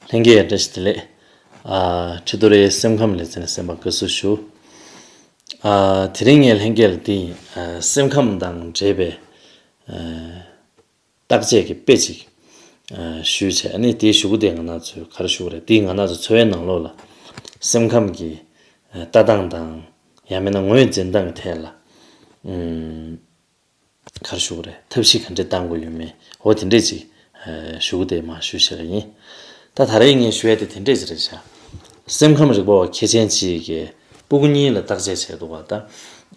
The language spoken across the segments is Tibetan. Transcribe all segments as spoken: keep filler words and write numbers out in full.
ལྷན་རྒྱས་བཀྲ་ཤིས་བདེ་ལེགས། ཨ། ཁྲི་ཐོ་རེའི་སེམས་ཁམས་ལེ་ཚན་གསན་པར་དགའ་བསུ་ཞུ། ཨ། དེ་རིང་ངས་ལྷན་རྒྱས་ལ་འདི། ཨ། སེམས་ཁམས་དང་འབྲེལ་བའི། ཨ། བརྟག་དཔྱད་ཀྱི་དཔེ་ཅིག་ཨ། ཞུས་བྱས། ཨ་ནི་དེའི་གཞུག་གུ་དེ་ང་རང་ཚོས་ག་རེ་ཞུ་དགོས་རེད། དེ་ང་རང་ཚོ་འཚོ་བའི་ནང་ལོགས་ལ་སེམས་ཁམས་ཀྱི་ཨ། ལྟ་སྟངས་དང་། ཡང་མིན་ན་ངོས་འཛིན་སྟངས་ཀྱི་ཐད་ལ། ཨུམ། ག་རེ་ཞུ་དགོས་རེད། ཐབས་ཤེས་ག་འདྲས་གཏང་དགོས་ཡོད་མེད། འོ་དེ་འདྲས་ཅིག་ཨ། གཞུག་གུ་དེ་མར་ཞུས་བཞག་གི་ཡིན། ད་ད་རེས་ངས་ཞུ་ཡ་དེ་དེ་འདྲས་ཅིག་རེད་ཤག་སེམས་ཁམས་རིག་པ་བ་མཁས་ཅན་ཅིག་གིས་སྤུ་གུ་གཉིས་ལ་བརྟག་དཔྱད་བྱས་འདུག་ག་ད།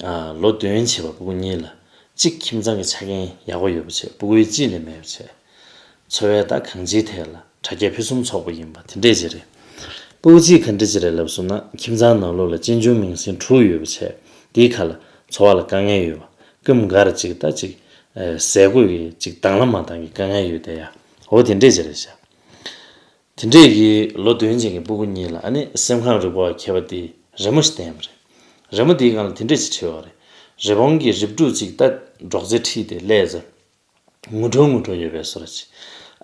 ཨ། ལོ་བདུན་བྱས་པ་སྤུ་གུ་གཉིས་ལ། གཅིག་ཁྱིམ་ཚང་གི་ཆ་རྐྱེན་ཡག་པོ་ཡོད་པ་བྱས། སྤུ་གུའི་གཅིག་ལས་མེད་པ་བྱས། འཚོ་བའི་ད་གང་ཅིའི་ཐད་ལ་དྲ་རྒྱ་ཕུན་སུམ་ཚོགས་པ་ཡིན་པ་དེ་འདྲས་ཅིག་རེད། སྤུ་གུ་གཅིག་ག་འདྲས་ཅིག་རེད་ལབ་སོང་ན། ཁྱིམ་ཚང་ནང་ལོགས་ལ་གཅེན་གཅུང་མིང་སྲིང་དྲུག་ཡོད་པ་བྱས། དེའི་ཁ་ལ་འཚོ་བ་ལ་དཀའ་ངལ་ཡོད་པ། སྐབས་འགར་ཅིག་ད་ཅིག་ཨེ། ཟས་གོས་ཀྱི་ཅིག་དང་བླངས་མ་བཏང་གི་དཀའ་ངལ་ཡོད་བསྡད་ཡ། འོ་དེ་འདྲས་ཅིག་རེད་ཤག་དེ་འདྲས་ཀྱི་ལོ་བདུན་ཅན་གྱི་སྤུ་གུ་གཉིས་ལ། ཨ་ནི་སེམས་ཁམས་རིག་པ་བ་མཁས་པ་དེས་རི་མོ་ཞིག་བསྟན་པ་རེད། རི་མོ་དེའི་སྒང་ལ་དེ་འདྲས་ཅིག་བྲིས་པ་རེད། རི་བོང་གི་རིབ་དྲུག་ཅིག་ད་སྒྲོག་ཙེ་ཁྲིད་དེ་སླེབས་ཚེ། ངུ་འགྲོ་ངུ་འགྲོ་ཡོད་པའི་བཟོ་འདྲ་ཅིག་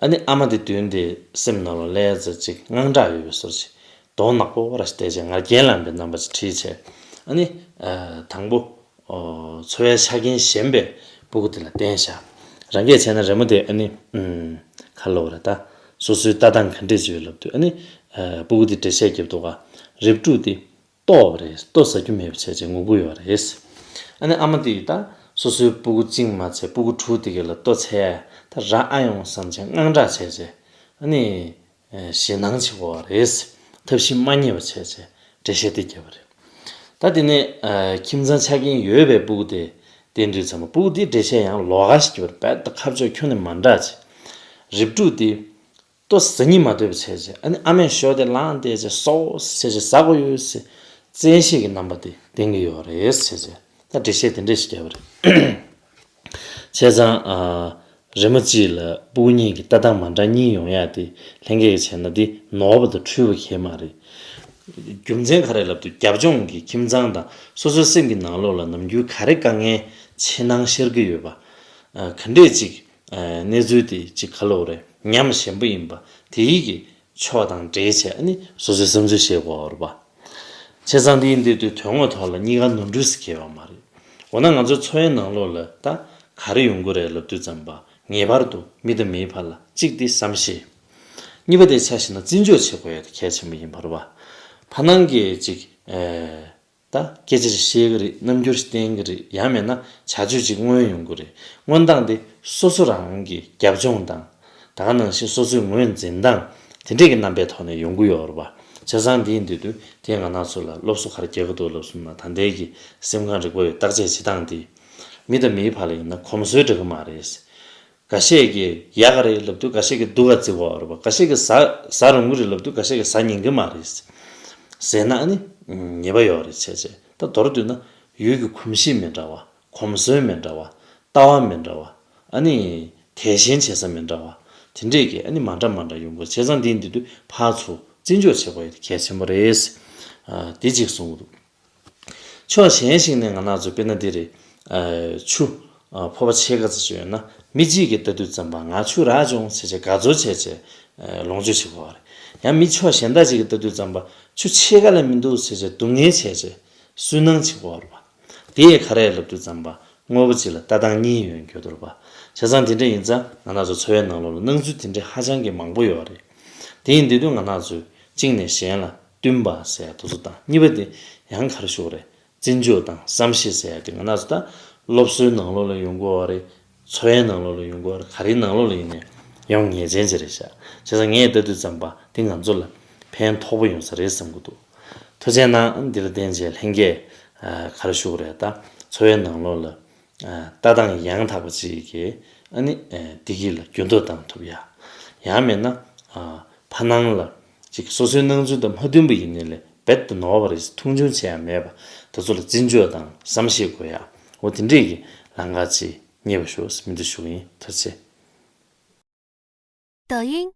ཨ་ནི་ཨ་མ་དེ་མདུན་དེ་སེམས་ནང་ལ་སླེབས་ཚེ་ཅིག་དངངས་སྐྲག་ཡོད་པའི་བཟོ་འདྲ་ཅིག་གདོང་ནག་པོ་ར་ཞིག་བལྟས་བྱས། ང་རྒྱལ་ལངས་པའི་རྣམ་པ་ཅིག་བྲིས་བྱས། ཨ་ནི་ཨ། དང་པོ། ཨོ། འཚོ་བའི་ཆ་རྐྱེན་ཞན་པའི་སྤུ་གུ་དེ་ལ་བསྟན་བཞག་རང་གིས་བྱས་ན་རི་མོ་དེ། ཨ་ནི། ཨུམ། ག་ལབ་དགོས་རེད་ད། སོ་སོའི་ལྟ་སྟངས་ག་འདྲས་ཅིག་ཡོད་ལབ་དུས། ཨ་ནི་ཨ། སྤུ་གུ་དེ་འགྲེལ་བཤད་རྒྱབ་འདུག་ག་རིབ་དྲུག་དེ་ལྟོགས་པ་རེད། ལྟོ་ཟ་རྒྱུ་མེད་པ་བྱས་བྱས་ངུ་གི་ཡོད་རེད། ཨ་ནི་ཨ་མ་དེ་ཡིས་ད་སོ་སོའི་སྤུ་གུ་གཅིག་མ་ཚད་སྤུ་གུ་དྲུག་དེ་ག་ལ་ལྟོ་འཚོལ་ཡ་ད་རག་ཨ་ཡོང་བསམ་བྱས་དངངས་སྐྲག་བྱས་བྱས། ཨ་ནི། ཨེ། ཞེད་སྣང་བྱེད་དགོས་པ་རེད། ཐབས་ཤེས་མ་རྙེད་པ་བྱས་བྱས་འགྲེལ་བཤད་དེ་བརྒྱབ་པ་རེད། ད་དེ་ནས་ཨ། ཁྱིམ་ཚང་ཆ་རྐྱེན་ཡོད་པའི་སྤུ་གུ་དེ་བསྟན་དུས་ཙམ་པ། སྤུ་གུ་དེའི་འགྲེལ་བཤད་ཡང་ལོགས་ཀ་ཞིག་བརྒྱབ་པ་རེད། རྦད་དེ་ཁ་ཕྱོགས་ཁྱོན་ནས་མ་འདྲ་བྱས། རིབ་དྲུག་དེ་ལྟོ་ཟ་སྙིང་མ་འདོད་པ་བྱས་བྱས། ཨ་ནི་ཨ་མས་ཞོ་དེ་བླངས་བསྡད་བྱས། སོ་བྱས་བྱས་ཟ་དགོས་ཡོད་ཟེར་བཙན་ཤེད་ཀྱི་རྣམ་པ་དེ་བསྟན་གྱི་ཡོད་རེད་བྱས་བྱས། ད་འགྲེལ་བཤད་དེ་འདྲས་ཞིག་བརྒྱབ་པ་རེད། བྱས་ཙང་ཨ། རི་མོ་གཅིག་ལ་སྤུ་གུ་གཉིས་ཀྱི་ལྟ་སྟངས་མ་འདྲ་གཉིས་ཡོང་ཡ་དེ་ལྷན་རྒྱས་ཀྱིས་བྱས་ན་འདི་ནོར་བ་དང་འཁྲུལ་བ་གང་ཡང་མ་རེད། རྒྱུ་མཚན་ག་རེ་ལབ་དུས། རྒྱབ་ལྗོངས་ཀྱི་ཁྱིམ་ཚང་དང་སོ་སོའི་སེམས་ཀྱི་ནང་ལོགས་ལ་ནམ་རྒྱུན་ག་རེ་དཀའ་ངལ་འཆར་སྣང་ཤར་གྱི་ཡོད་པ། ཨ། ག་འདྲས་ཅིག་ཨ། གནས་ཚུལ་དེ་ཅིག་ག་ལབ་དགོས་རེད། ཉམས་ཞན་པོ་ཡིན་པ་དེ་ཡི་གི་ཕྱོགས་དང་འབྲེལ་བྱས། ཨ་ནི་སོ་སོའི་བསམ་ཚུལ་བཤད་དགོས་པ་རེད་པ། བྱས་ཙང་འདི་ཡིན་དུས་དོན་དངོས་ཐོག་ལ་གཉིས་ཀ་ནོར་འཁྲུལ་ཟེར་གྱི་ཡོད་མ་རེད། འོ་ན་ང་ཚོའི་འཚོ་བའི་ནང་ལོགས་ལ་ད་ག་རེ་ཡོང་གི་རེད་ལབ་དུས་ཙམ་པ། ངེས་པར་དུ་མི་དང་མིའི་བར་ལ་གཅིག་དེ་བསམ་ཤེས། གཉིས་པ་དེ་ཆ་བཞག་ན་བརྩི་འཇོག་བྱེད་དགོས་ཡ་དེ་གལ་ཆེན་པོ་ཡིན་པ་རེད་པ། ཕ་ནང་གི་ཅིག་ཨེ། ད་སྐད་ཆ་ཞིག་བཤད་ཀྱི་རེད། རྣམ་འགྱུར་ཞིག་བསྟན་གྱི་རེད། ཡང་མིན་ན་བྱ་སྤྱོད་ཅིག་མངོན་ཡོང་གི་རེད། མངོན་སྟངས་དེ་སོ་སོ་རང་གི་རྒྱབ་ལྗོངས་དང་། ད་ག་ནང་བཞིན་སོ་སོའི་ངོས་འཛིན་སྟངས་དེ་འདྲས་ཀྱི་རྣམ་པའི་ཐོག་ནས་ཡོང་གི་ཡོད་རེད་པ། བྱས་ཙང་འདི་ཡིན་དུས་དུས་དེ་ང་རང་ཚོ་ལ་སློབ་གསོ་ག་རེ་རྒྱག་གི་འདུག་ལབ་སོང་ན། ད་ལྟའི་གི་སེམས་ཁམས་རིག་པ་བའི་བརྟག་དཔྱད་བྱེད་སྟངས་དེ་མི་དང་མིའི་བར་ལ་ཡིན་ན་གོམས་སྲོལ་འདྲ་གི་མ་རེད། འགའ་ཤས་ཀྱིས་ཡག་ག་རེད་ལབ་དུས་འགའ་ཤས་ཀྱིས་སྡུག་ག་བརྩི་གི་ཡོད་རེད་པ། འགའ་ཤས་ཀྱིས་ཟ་ཟ་རུང་གི་རེད་ལབ་དུས་འགའ་ཤས་ཀྱིས་ཟ་ཉན་གི་མ་རེད་ཟེར་ན། ཨ་ནི་ཉེས་པ་ཡོད་རེད་བྱས་བྱས། ད་མདོར་བསྡུས་ན་ཡུལ་གྱི་གོམས་གཤིས་མི་འདྲ་བ། གོམས་སྲོལ་མི་འདྲ་བ། ལྟ་བ་མི་འདྲ་བ། ཨ་ནི་དད་ཞེན་བྱེད་ས་མི་འདྲ་བ། དེ་འདྲས་ཀྱི་ཨ་ནི་མ་འདྲ་མ་འདྲ་ཡོང་གི། བྱས་ཙང་འདི་འདི་དུས་ཕར་ཚུར་བརྩི་འཇོག་བྱེད་དགོས་ཡ་དེ་གལ་ཆེན་པོ་རེད། ཨ། དེ་གཅིག་གསུང་གི་འདུག་ཕྱོགས་གཞན་ཞིག་ནས་ང་རང་ཚོ་དཔེར་ན་འདི་རེད། ཨ། ཆུ། ཨ། ཕོར་པ་ཕྱེད་ཀ་ཙམ་ཞིག་ཡོད་ན། མི་གཅིག་གིས་ལྟ་དུས་ཙམ་པ་ང་ཆུ་རག་བྱུང་ཟེར་བྱས་དགའ་ཚོར་བྱས་བྱས། ཨ། ལོངས་སྤྱོད་བྱེད་དགོས་པ་རེད། ཡང་མི་ཕྱོགས་གཞན་དག་ཅིག་གིས་ལྟ་དུས་ཙམ་པ་ཆུ་ཕྱེད་ཀ་ལས་མི་འདུག་ཟེར་བྱས་སྡུག་བསྔལ་བྱས་བྱས་སུན་སྣང་བྱེད་དགོས་པ་རེད་པ། དེ་ཡི་ག་རེ་ལབ་དུས་ཙམ་པ་དངོས་པོ་གཅིག་ལ་ལྟ་སྟངས་གཉིས་ཡོང་རྒྱུ་འདུག་པ། བྱས་ཙང་དེ་འདྲ་ཡིན་ཙང་ང་རང་ཚོ་འཚོ་བའི་ནང་ལོགས་ལ་སྣང་ཚུལ་དེ་འདྲ་ཧ་ཅང་གི་མང་པོ་ཡོད་རེད། དེ་ཡིན་དུས་དུས་ང་རང་ཚོས་གཅིག་ནས་གཞན་ལ་བསྟུན་པ་ཟེར་ཡ་དེ་ཚོ་དང་། གཉིས་པ་དེ་ཡང་ག་རེ་ཞུ་དགོས་རེད། བརྩི་འཇོག་དང་བསམ་ཤེས་ཟེར་ཡ་དེ་ང་རང་ཚོ་ད་སློབ་གསོའི་ནང་ལོགས་ལ་ཡོང་གི་ཡོད་རེད། འཚོ་བའི་ནང་ལོགས་ལ་ཡོང་གི་ཡོད་རེད། ག་རེའི་ནང་ལོགས་ལ་ཡིན་ནའི་ཡོང་ངེས་ཅན་ཅིག་རེད་ཤག་བྱས་ཙང་ངས་ལྟ་དུས་ཙམ་པ་དེ་ང་ཚོ་ལ་ཕན་ཐོགས་པོ་ཡོང་ས་རེད་བསམ་གྱི་འདུག་ཐུགས་རྗེ་གནང་། འདི་ལ་བརྟེན་བྱས་ལྷན་རྒྱས་ག་རེ་ཞུ་དགོས་རེད། ད་འཚོ་བའི་ནང་ལོགས་ལ་ལྟ་སྟངས་ཡང་དག་པ་ཅིག་གིས་ཨ་ནི་བདེ་སྐྱིད་ལ་འགྱུར་ལྡོག་བཏང་ཐུབ་ཡ། ཡང་མིན་ན་ཕ་ནང་ལ་ཅིག་སོ་སོའི་སྣང་ཚུལ་དང་མ་མཐུན་པ་ཡིན་ནའི་ལས་རྦད་དེ་ནོར་བ་རེད། མཐོང་ཆུང་བྱེད་ཡ་མེད་པ། དེ་ཚོ་ལ་བརྩི་འཇོག་དང་བསམ་ཤེས་དགོས་ཡ། འོ་དེ་འདྲས་ཀྱི་ལམ་ཁ་ཅིག་རྙེད་པ་ཤོག་ཟེར་སྨོན་འདུན་ཞུ་གི་ཡིན། ཐུགས་རྗེ་ཆེ། 抖音，